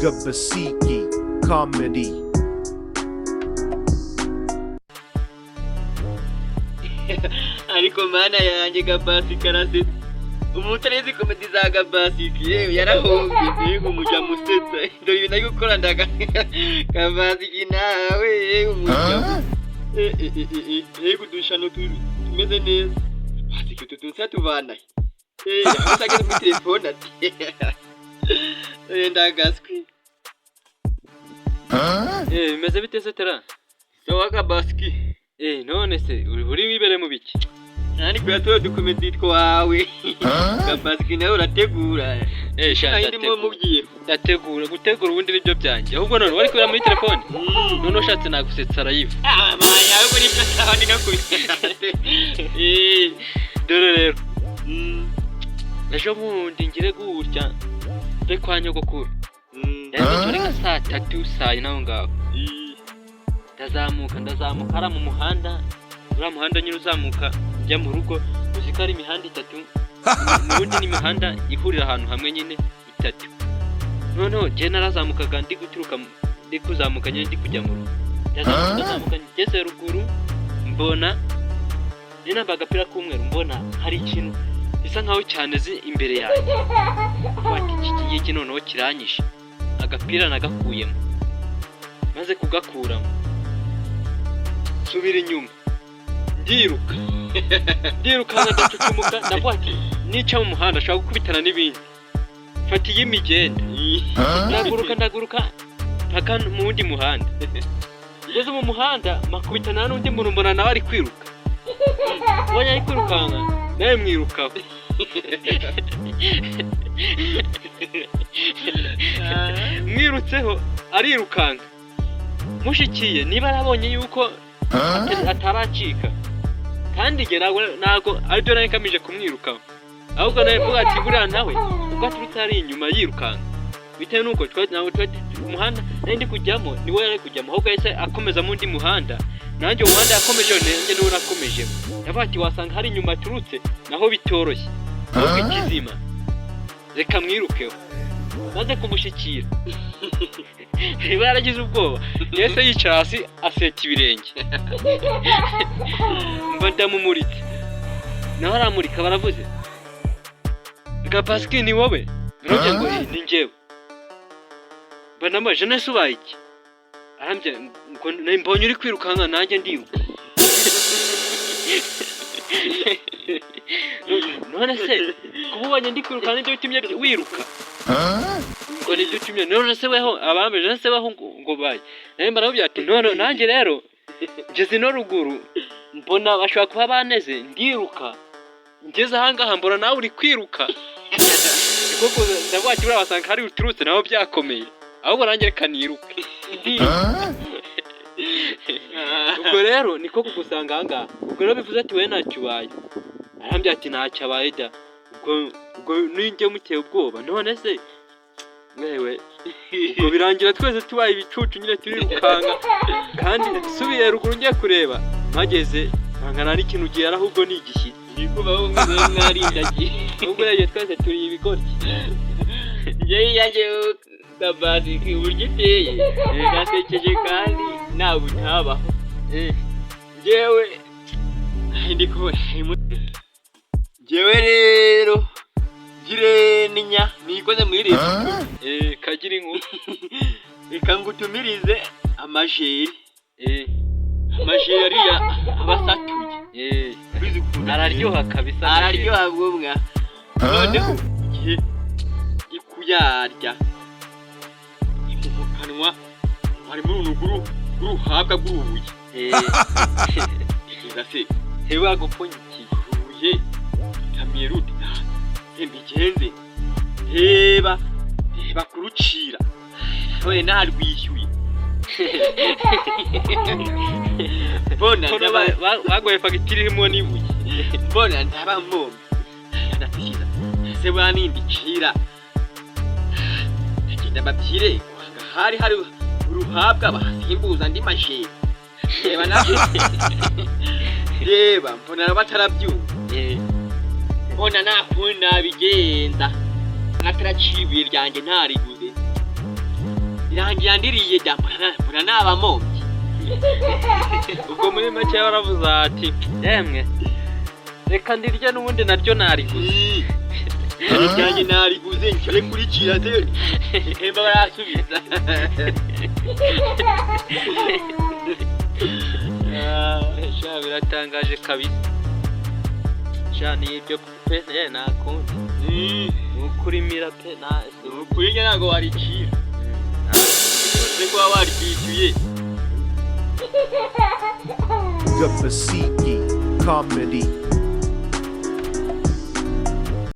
Gabasiki Comedy. Ariko Mana yanjye, Gabasi karasetsa. Umuntu utarizi comedy za Gabasi yewe yarahombye. Mbega umuja musetsa! Dore ibintu ari gukora, ndaga Gabasi nawe, yewe umuja. Yego, udushano tumeze neza. Gabasi, utu tuntu tuvanahe? Aho ageze muri telefone ati ndagaswi. Bimeze bite se, Tera? Sawa, Gabaski. None se uri wibere mu biki? Nani kuyatora ducomedy twawe, Gabaski, nawe urategura. Sha. Nari ndimo Ndategura. mubwiye. Ndategura, gutegura ubundi nibyo byanjye. Ahubwo none wari kubera muri telefone, none ushatse nagusetsa live. Ah, manya, ahubwo nibyo sawa, ni nko. Dore rero, ejo bundi ngire gutya mve kwa nyogokuru, yari nka saa 3, saa 4 aho ngaho. Ndazamuka, ndazamuka hariya mu muhanda, uriya muhanda nyine uzamuka ujya mu rugo. Uzi ko ari imihanda itatu, ubundi ni imihanda ihurira ahantu hamwe nyine itatu. Noneho njye narazamukaga ndi guturuka ndi kuzamuka nyine ndi kujya mu rugo. Ndazamuka, ndazamuka, ngeze ruguru mbona njye nambaye agapira k'umweru, mbona hari ikintu gisa nkaho cyaneze imbere yanjye. Bati iki ngiki noneho kiranyishe. Agapira nagakuyemo, maze kugakuramo nsubira inyuma, ndiruka, ndirukanka, ndacucumuka. Ndavuga ati nica mu muhanda ashobora gukubitana n'ibindi, fata iy'imigenda. Ndaguruka, ndaguruka mpaka mu wundi muhanda. Ngeze mu muhanda makubitana n'undi muntu, mbona nawe ari kwiruka. Ubonye ari kwirukanka, nawe mwirukaho. Mwirutseho arirukanka, mushikiye niba arabonye yuko ataracika. Kandi njye ntabwo aribyo nari ngamije kumwirukaho, ahubwo nawe mvuga ati buriya nawe ubwo aturutse ari inyuma yirukanka, bitewe n'uko ntabwo twari umuhanda nari ndi kujyamo niwe yari kujyamo, ahubwo yahise akomeza mu undi muhanda. Nanjye uwo muhanda yakomeje, nanjye niwo nakomejemo. Ndavuga ati wasanga hari inyuma aturutse naho bitoroshye, ahubwo ikizima reka mwirukeho. Maze kumushyikira, niba yaragize ubwoba, yahise yicara hasi aseta ibirenge, mba ndamumuritse, nawe aramurika. Baravuze: "Gapasiki, ni wowe?" Barambwira ngo "Eh, ni njyewe." Mba ndamubajije: "Nese ubaye iki?" Arambwira ngo "Mbonye uri kwirukanka, nanjye ndiruka." None se kuba ubonye ndi kwirukanka nibyo bitumye wiruka? Ngo nibyo utumye. None se weho abambere, none se weho ngo baye nawe? Baramubwira ati none nanjye rero ngeze ino ruguru mbona bashobora kuba baneze, ndiruka, ngeze ahangaha mbona nawe uri kwiruka. Niko ndavuga ati buriya wasanga hari uturutse naho byakomeye, ahubwo nanjye reka niruke. Ndiruka. Ubwo rero niko kugusanga ahangaha. Ubwo rero bivuze ati wowe ntacyo ubaye? Arambwira ati ntacyo abaye da. Ubwo ninjye muteye ubwoba? None se wewe? Ubwo birangira twese tubaye ibicucu nyine, turirukanka. Kandi nsubiye ruguru ngiye kureba, mpageze nsanga nta n'ikintu gihari, ahubwo ni igishyitsi. Kubaho ngo mwarindagiye. Ubwo rero twese turi ibigoryi. Njyewe iyanjye, Gabasi, uburyo iteye irasekeje kandi ntabwo utabaho. Njyewe ndi kubona, njyewe rero ngire ninya nikoze muri resitora. Kagira inkuru. Reka ngutumirize amajeri. Amajeri ariya aba asatuye. Ubizi ukuntu Araryoha kabisa. Araryoha bwomwa. Noneho igihe ndi kuyarya, mu kanwa harimo uruntu rw'uruhabwa rw'urubuye. Tekereza se. Ntibagupfunyikiye. Urubuye tamiye rute mbigenze? Reba, reba kurucira none narwishyuye, mbona Kono bagoye fagitire irimo n'ibuye. Mbona ndaba mbombe, ndatekereza ese buriya nindicira ndagenda babyire kwanga hari uruhabwa basimbuza andi majeri. Reba nawe, reba mbona nabo batarabyumva. Mbona nta kundi nabigenza, nataraciye ibuye ryanjye ntariguze. Birangira ndiriye da, mbona nabamombye. Ubwo muri make baravuze ati: "Yemwe, reka ndirye, n'ubundi naryo nariguze." Ryanjye nariguze, nshyire kurikira se hemba barasubiza. Sha, biratangaje kabisa sha, ni ibyo pe. Nakundi ni ukurimira pe na. Ukuri njye ntabwo waricira uretse kuba waryishyuye. Gabasiki Comedy.